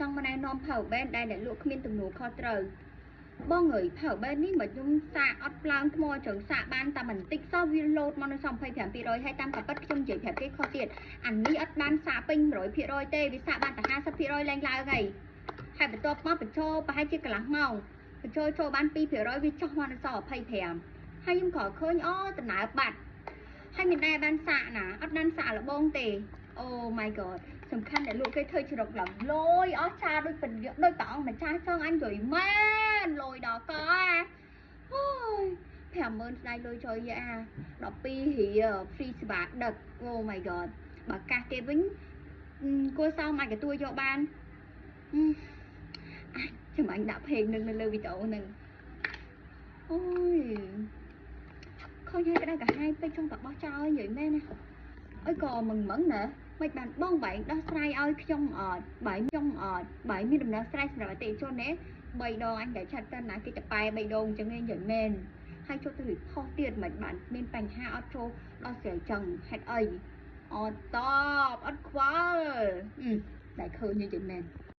ចង់មកណែនាំ power bank ដែលអ្នកលក់គ្មានទំនួលខុសត្រូវបងអើយ power bank នេះមកខ្ញុំសាកអត់ឡើងថ្មចឹងសាកបានតែបន្តិចសោះវាលោតមកនៅស25%ហើយតាមកាពិតខ្ញុំនិយាយប្រាប់គេខុសទៀតអានេះអត់បានសាកពេញ100%ទេវាសាកបានតែ50%ឡើងឡើងហើយហើយបន្ទាប់មកបញ្ចូលប្រហែលជាកន្លះម៉ោងបញ្ចូលចូលបាន2%វាចុះមកនៅសល់25ហើយខ្ញុំក៏ឃើញអូដំណើរបាត់ហើយមានដែរបានសាកណាអត់បានសាកលបងទេ Oh my god សំខាន់ដែលលក់គេធ្វើជ្រុកឡើងលយអស់ចាដូចពន្យដូចព្រះអង្គម្ចាស់ចង់អញនិយាយមែនលយដល់កអាអូយ50000ស្ដាយលុយចុយអា12រៀល free សេវាដឹក Oh my god បើកាសគេវិញគួរសមអាចទទួលយកបានអាចចាំអញដាក់เพลงនឹងនៅលើវីដេអូនឹងអូយខូចហើយក្តៅកាហាយពេកចង់តែបោះចោលនិយាយមែនណាអើយក៏មឹងមឹងណាមិនបានបងបែងដោះស្រាយឲ្យខ្ញុំអត់បែងខ្ញុំអត់បែងមានដំណោះស្រាយសម្រាប់អតិថិជនទេ3ដងអញតែឆាត់ទៅណាគេតប៉ែ3ដងអញ្ចឹងឯងនិយាយមែនហើយចូលទៅ report ទៀតមិនបានមានបញ្ហាអត់ចូលដោះស្រាយចឹងហេតុអីអត់តបអត់ខ្វល់តែឃើញនិយាយមែន។